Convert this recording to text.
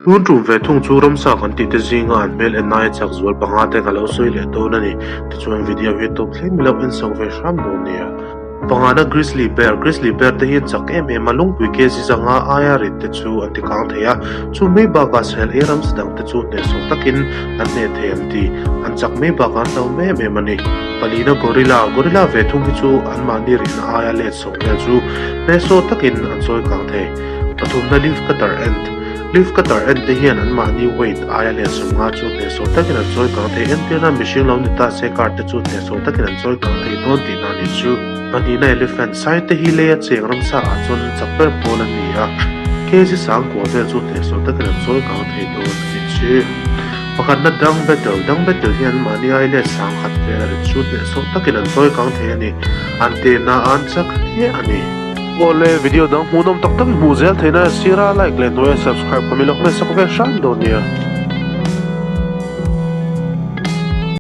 Tun tum ve thung chu ramsa kan tih te zinga an hmel en aia chak zual panga te ka lo sawi leh dawn a ni. Tichuan video hi tawp thleng milo en sak ve hram dawn nia. Pangana Grizzly Bear, Grizzly Bear te hi an chak em em a, lungpui kg zanga aia rit te chu an ti kang thei a, chu mai bakah sahel ei ramsa dang te chu hnehsawh takin an hneh thei an ti. An chak mai bakah an hlauhawm em em a ni. Palina Gorilla, Gorilla ve thung hi chu anmahni rihna aia let sawm vel chu hnehsawh takin an chawi kang thei. Pathumna Leaf Cutter Ant, Leaf cutter en te hian an mahni weight aia let 50 chu hnehsawh takin an chawi kang thei. Entirna mihring lo ni ta se car te chu hnehsawh takin an chawi kang thei dawn tihna a nih chu. Pahnihna elephant sai te hi leia cheng ramsa ah chuan chak ber pawl an ni a, kg sangkua vel chu hnehsawh takin an chawi kang thei dawn a nih chu. Pakhatna dung beetle, Dung beetle hi an mahni ai let sangkhat vel a rit chu hnehsawh takin an chawi kang thei a ni. An tehna an chak hle a ni. Awle video dang hmuhnawm tak tak i hmuh zel theihna sira like leh hnuaia subscribe kha min lo hmeh sak ve hram dawn nia.